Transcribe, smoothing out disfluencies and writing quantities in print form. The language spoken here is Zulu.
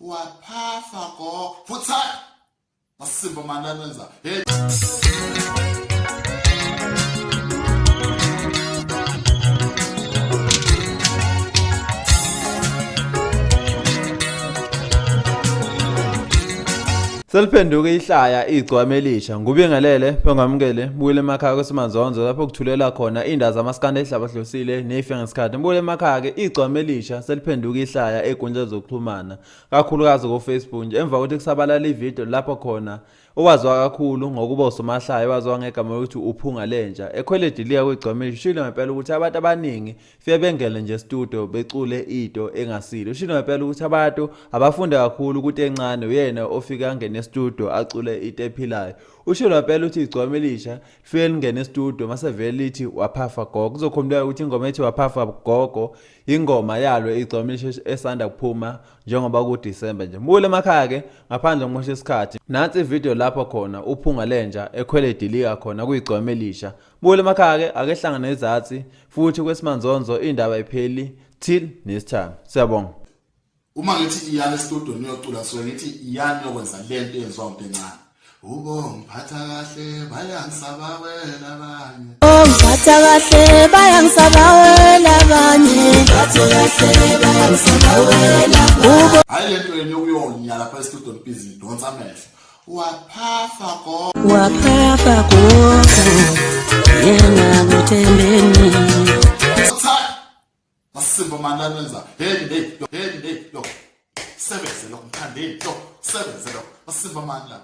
Waphafa go futha masimba mananenza hey. Seliphenduke ihlaya igcwama elisha ngubingelele bengamukele buyele emakhaya kwesimanzonzo lapho kuthulela khona indaba zamaskanda ehlabahlosile nefe ngesikhathi buyele emakhaya ke igcwama elisha seliphenduke ihlaya ezinkundleni zokuxhumana kakhulukazi ko-Facebook nje emva kokuthi kusabalala ividiyo lapho khona owaziwa kakhulu ngokuba usomahlaya owaziwa ngegama lokuthi uphunga lenja ekhwele edilika kwigcwama elisha ushilo ngempela ukuthi abantu abaningi fike bengene nje studio becule into engasile ushilo ngempela ukuthi abantu abafunde kakhulu ukuthi encane uyena ofike angene studio acule into ephilayo ushilo ngempela ukuthi igcwama elisha lifike lingene studio mase vele lithi waphafa gogo kuzokhumbuleka ukuthi ingoma ethi waphafa gogo ingoma yalo igcwama elisha esanda kuphuma njengoba kuDisemba nje mbukele emakhaya ke ngaphandle ngomosha isikhathi nansi ivideo lapho khona uphunga lenja ekhwele idilika khona kuyigcwama elisha Buyela emakhaya ke ake hlangane nezathi futhi kwesimanzonzo indaba ayipheli till next time. Siyabonga. Uma ngithi iyani estudio niyocula so ngithi iyani yokwenza lento eyenziwa umuntu encane. Ubo ngiphatha kahle bayangisabawela abanye. Oh ngiphatha kahle bayangisabawela abanye. Ngiphatha kahle bayangisabawela. Ubo Hayi lento yenu yokuyonya lapha estudio nibhizi nidonsa amehlo. Waphafa gogo. Waphafa gogo. Yena kuthembeni. Masimba mananenza. Hey hey lo hey hey lo. Sebenze lo mthandeni lo. Sebenze lo. Masimba mandla.